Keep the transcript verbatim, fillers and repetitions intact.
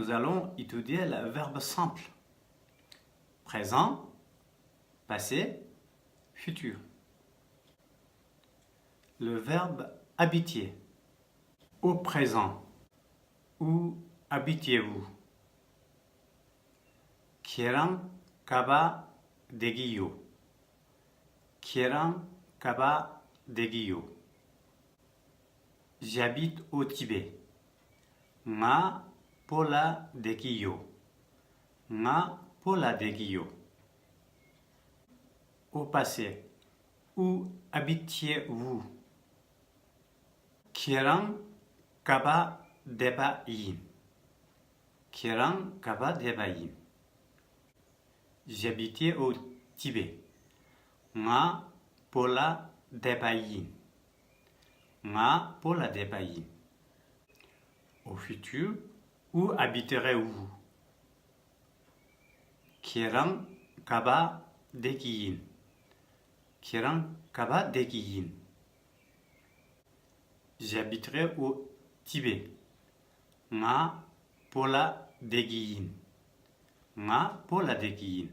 Nous allons étudier le verbe simple. Présent, passé, futur. Le verbe habiter. Au présent, où habitez-vous? ཁྱེད་རང་ག་པར་བསྡད་ཀྱི་ཡོད། ཁྱེད་རང་ག་པར་བསྡད་ཀྱི་ཡོད། J'habite au Tibet. ང་བོད་ལ་བསྡད་ཀྱི་ཡོད། ང་བོད་ལ་བསྡད་ཀྱི་ཡོད། Au passé, où habitiez-vous? ཁྱེད་རང་ག་པར་བསྡད་པ་ཡིན། ཁྱེད་རང་ག་པར་བསྡད་པ་ཡིན། J'habitais au Tibet. ང་བོད་ལ་བསྡད་པ་ཡིན། ང་བོད་ལ་བསྡད་པ་ཡིན། Au futur, où habiterez-vous? ཁྱེད་རང་ག་པར་བསྡད་ཀྱི་ཡིན། ཁྱེད་རང་ག་པར་བསྡད་ཀྱི་ཡིན། J'habiterai au Tibet. ང་བོད་ལ་བསྡད་ཀྱི་ཡིན། ང་བོད་ལ་བསྡད་ཀྱི་ཡིན།